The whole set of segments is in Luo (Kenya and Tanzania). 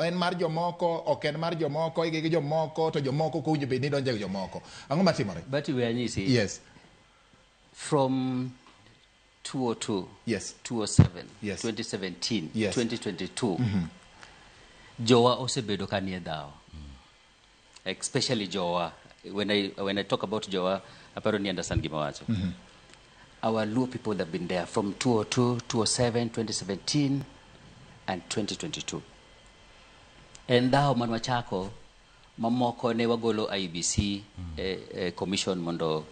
En mar jomoko, ok en mar jomoko, ige gi jomoko, to jomoko ok owinjo bed ni donjo e jomoko. Ang'o matimore? But we anyisi. From 202, 207, 2017, 2022, jowa osebedo ka nie dhawo. Especially jowa. When I talk about jowa, aparo ni understand gima wacho. Our Luo people have been there from 202, 207, 2017 and 2022. En dhawo man wachako mamoko ne wagolo IEBC commission mondo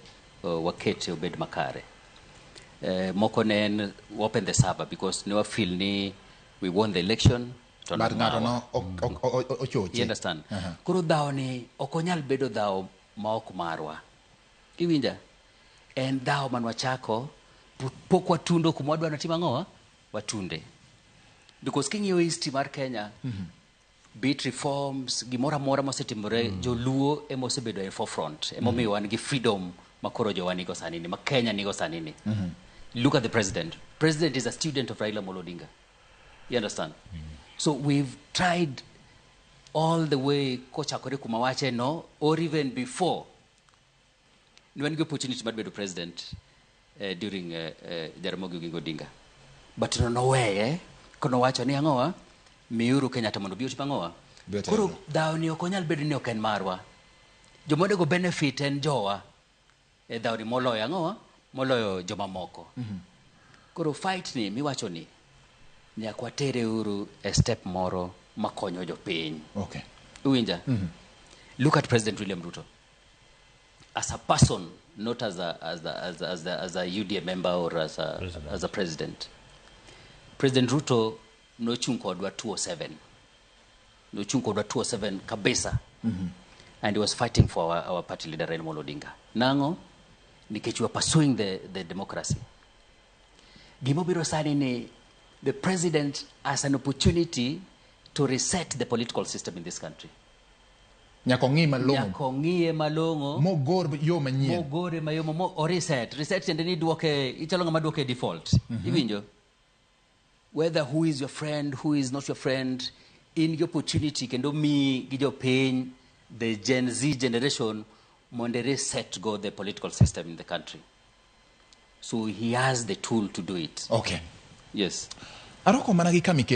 wakete obed makare. Moko ne en open the server because ne wa feel ni we won the election to But ng'ato nomawa. No ochoche. You understand? Koro dhawo ni ok onyal bedo dhawo ma ok marwa. Iwinja? En dhawo man wachako pok watundo kuma wadwa ni watim ang'o? Watunde. Because king'iyo history mar Kenya, be it reforms, gimoro amora mosetimore, joluo ema osebedo e forefront. Emomiyo wan gi freedom ma koro jowa nigo sani ni, ma Kenya nigo sani ni. Look at the president. President is a student of Raila Amolo Odinga. You understand? So we've tried all the way kochakore kuma wache no, or even before. Ne wan gi opportunity mar bedo president during Jaramogi Oginga Odinga. But no noweye, konowacho ni ang'owa, miuru Kenyatta mondo obi otim ang'owa. Bi otelne. Koro dhawo ni ok onyal bedo ni ok en marwa. Joma onego benefit en jowa e dhawo ni moloyo ang'owa, moloyo jomamoko. Koro fight ni miwacho ni nyaka watere uru e step moro makonyo jopiny. Uwinja? Look at President William Ruto. As a person, not as a UDA member or President. As a president. President Ruto nochung' kodwa 207. Nochung' kodwa 207 kabisa. And he was fighting for our party leader Raila Amolo Odinga. Nang'o? Nikech we were pursuing the democracy. Gimobiro sani ni the president has an opportunity to reset the political system in this country. Nyaka ong'i malong'o. Nyaka ong'iye malong'o. Mogor yo manyien. Mogore mayom mo o reset. Reset tiende ni duoke, ichalo ng'ama duoke default. Iwinjo? Whether who is your friend, who is not your friend, in gi opportunity kendo mi gi jopiny, the Gen Z generation, mondo reset go the political system in the country. So he has the tool to do it. Yes. Aroko mana gi kamikete.